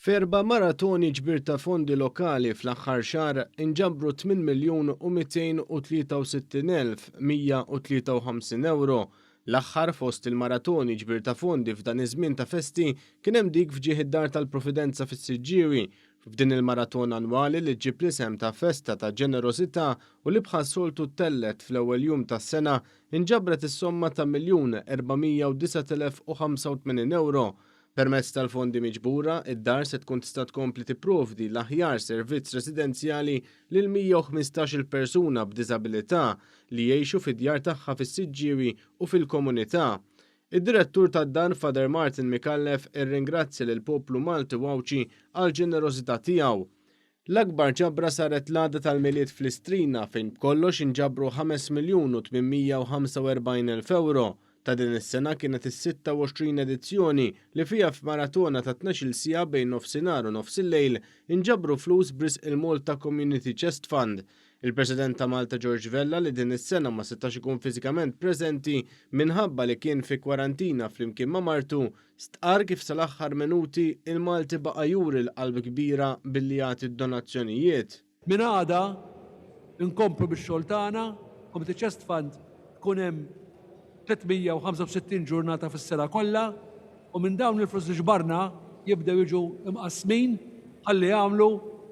F'erba' maratoni ġbir ta' fondi lokali fl-aħħar xahar inġabru 8,263,153 ewro. L-aħħar fost il-maratoni ġbir ta' fondi f'dan iż-żmien ta' festi kien hemm dik f'ġieħ id-Dar tal-Providenza fis-Siġġiewi. F'din il-maratona annwali li ġġib l-isem ta' Festa ta' Ġenerożità u li bħas-soltu ttellgħet fl-ewwel jum tas-sena, inġabret is-somma ta' 1,409,085 ewro. Permezz tal-fondi miġbura, id-dar se tkun tista' tkompli tipprovdi l-aħjar servizz residenzjali lil 115-il persuna b'diżabilità li jgħixu fid-djar tagħha fis-Siġġiewi u fil-komunità. Id-Direttur tad-dar Father Martin Micallef irringrazzja lill-poplu Malti u Għawdxi għall-ġenerożità tiegħu. L-akbar ġabra saret l-għada tal-Milied fl-Istrina fejn b'kollox inġabru 5,845,000 ewro. Ta' din is-sena kienet is-26 edizzjoni li fiha f'maratona ta' 12-il siegħa bejn nofsinhar u nofsillejl inġabru flus b'risq il-Malta Community Chest Fund. Il-President ta' Malta George Vella li din is-sena ma setax ikun fiżikament preżenti minħabba li kien fi kwarantina flimkien ma' martu Stqarr kif sal-aħħar minuti il-Malti baqa' juri l-qalb kbira billi jagħti d-donazzjonijiet. Minn għada nkomplu bix-xogħol tagħna, Community Chest Fund tkun hemm 365 ġurnata fis-sena kollha u minn dawn il-flus li ġbarna jibdew jiġu mqassmin ħalli jagħmlu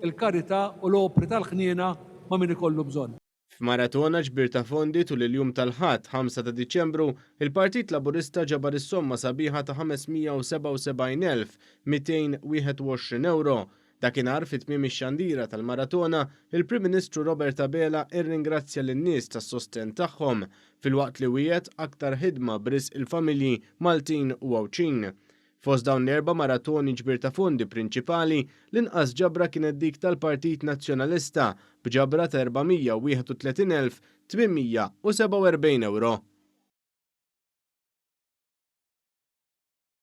l-karità u l-opri tal-ħniena ma' min ikollu bżonn. F'maratona ġbir ta' fondi tul il-jum tal-Ħadd, 5 ta' Diċembru, il-Partit Laburista ġabar is-somma sabiħa ta' 577,221 ewro. Dakinhar fi tmiem ix-xandira tal-maratona, il-Prim Ministru Robert Abela rringrazzja lin-nies tas-sostenn tagħhom, filwaqt li wiegħed aktar ħidma b'risq il-familji Maltin u Għawdxin. Fost dawn l-erba' maratoni ġbir ta' fondi prinċipali, l-inqas ġabra kienet dik tal-Partit Nazzjonalista, b'ġabra ta' 431,847 ewro.